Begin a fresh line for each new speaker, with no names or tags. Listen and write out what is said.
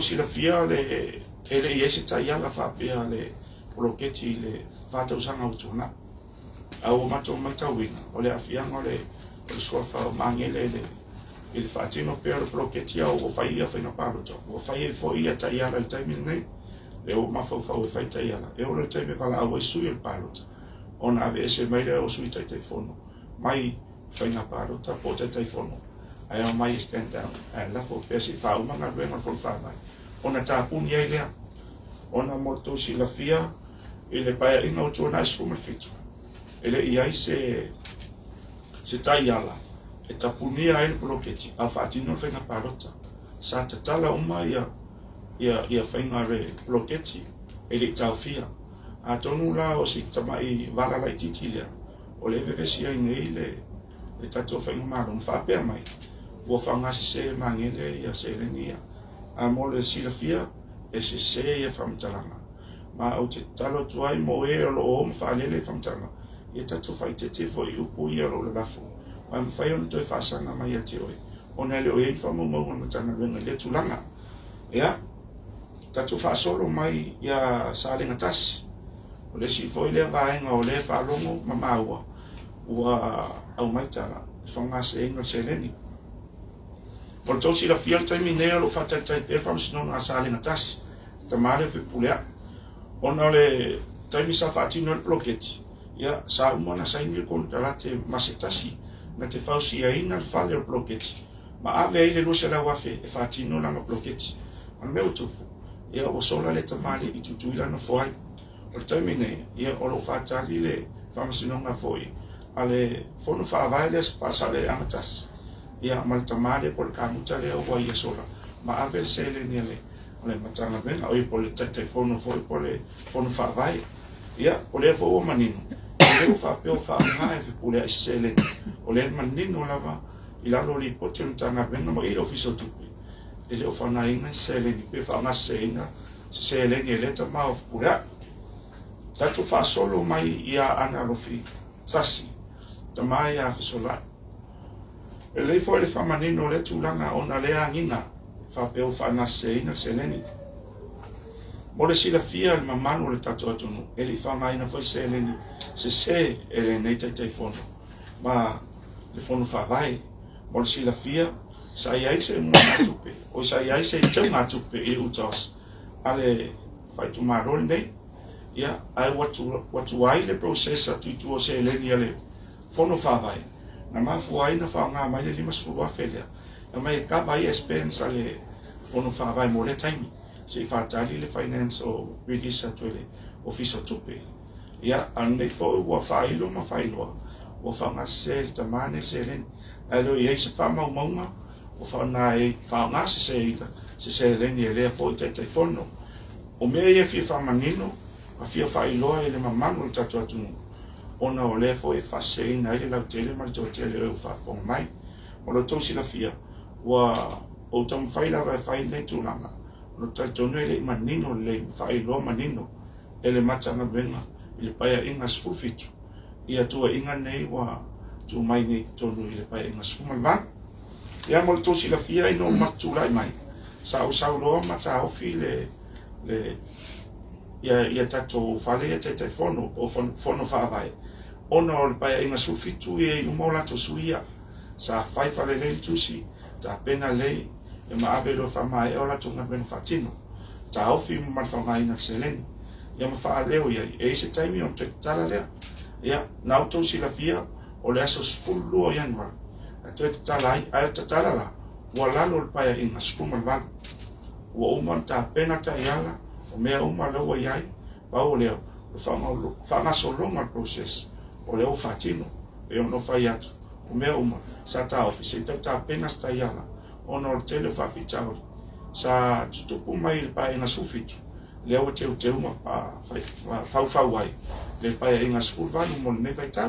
silafia le e le i ai se taiala faapea le poloketi i le 4 tausaga ua tuanai. A ua matou matauina o le aafiaga o le suafa o Magele i le faatino pea o le poloketi, a ua fai ia faiga palota, ua fai ai foi ia taiala i le taimi lenei. Lea ua mafaufau e fai taiala e oo le taimi e valaau ai sui o le palota, ona aveese mai lea o sui Taitaifono mai faiga palota po o Taitaifono, ae aumai e stand down, ae lafo pea se i faauma galuega o le Fono Faavae ona tapuni ai lea. Ona mo le tou silafia, i le paeaiga o tuanai 17, e le i ai se taiala e tapunia ai le poloketi a faatino le faiga palota. Sa tatala uma ia faiga le poloketi e le i taofia. Atonu la o si tamai vala laitiiti lea o le vevesi ai nei le tatou faigamalo ma faapea mai ua faaaogasese Magele ia seleni ia. A mo le silafia, e sese ia faamatalaga, ma ou te tatalo atu ai mo e o lo o ma faalele i faamatalaga ia tatou faaitete foi i upu ia o lo o lalafo, ma e mafai ona toe faasaga mai ia te oe, ona e le o i ai ni faamaumauga a le Matagaluega i lea tulaga. Ia tatou faasolo mai ia Salega 1. O le isi foi lea vaega o lea faalogo ma maua ua aumai tala i faaaogaseseina o le seleni. O le tou silafia, le taimi nei o lo o faatalitali pea le faamasinoga a Salega 1, tama lea o Fepuleai, ona o le taimi sa faatino ai le poloketi, ia sa uma ona saini le konekarate ma se tasi na te fausiaina le fale o le poloketi ma ave ai le 200,000 e faatino lana poloketi. A le mea ua tupu, ia ua sola le tamalii i Tutuila nofo ai. O le taimi nei, ia o lo o faatali le faamasinoga foi a le Fono Faavae lea Faasaleleaga 1, ia ma le tama lea po o le kamuta lea ua ia sola ma ave le seleni a le Matagaluega, o ia po o le Taitaifono foi po o le Fono Faavae. Ia o lea foi ua manino, e le ua faapea ua faaaoga e Fepuleai se seleni. O lea e manino lava i lalo o lipoti o le Matagaluega ma i le Ofisa o Tupe, e le o faaaogaina se seleni pe faaaogaseseina se seleni e lea tama o Fepuleai. Tatou faasolo mai ia Aana Alofi 1, tama ia Fesolai. E lelei foi le faamanino o lea tulaga ona lea agiga faapea ua faaaogaseseina le seleni. Mo le silafia le mamalu o le tatou atunuu, e le i faaaogaina foi seleni sese e lenei Taitaifono ma le Fono Faavae. Mo le silafia, sa i ai se tupe, o sa i ai se teugatupe i UTOS a le faitumalo lenei. Ia, ae ua tuai le process atu i tua o seleni a le Fono Faavae, na mafua ai na faaaoga mai le 50,000 lea, na mai e kava ai expense a le Fono Faavae mo lea taimi, se i faatali le finance o release atu e le Ofisa o Tupe. Ia, a lenei foi ua faailo ma faailoa, ua faaaogasese le tama nei le seleni. Ae le o i ai se faamaumauga ua faaaogaseseina se seleni e lea foi Taitaifono. O mea ia fia faamanino ma fia faailoa i le mamalu o le tatou atunuu, ona o lea foi e faaseseina ai le lautele ma le toatele o e ua faafofoga mai. O lo outou silafia, ua ou taumafai lava e fai lenei tulaga, o lo talitonu e le i manino lelei ma faailoa manino e le Matagaluega i le Paeaiga 17, ia tuuaiga nei ua tu mai nei totonu i le Paeaiga 18. Ia mo le tou silafia, ina ua matulai mai, sa ou sauloa ma taofi le ia tatou fale ia Taitaifono o Fono Faavae, ona o le Paeaiga 17 e i uma o latou sui ia. Sa fai faalelei le tusi, tapena lelei, e ma ave loa faamaea o latou galuega faatino. Taofi ma le faaaogaina o le seleni. Ia ma faaleo i ai, e i se taimi ona toe tatala lea. Ia, na outou silafia, o le aso 12 o Ianuari, na toe tatala ai, ae tatala la, ua lalo o le Paeaiga 18. Ua uma ona tapena taiala, o mea uma lea ua i ai, pau o lea, o le faagasologa o le process, o lea ua faatino. E ono fai atu, o mea uma, sa taofi, se i tau tapena se taiala, ona o le tele o faafitauli sa tutupu mai i le Paeaiga 17, lea ua teuteu ma faufau ai le Paeaiga 18 mo lenei vaitau.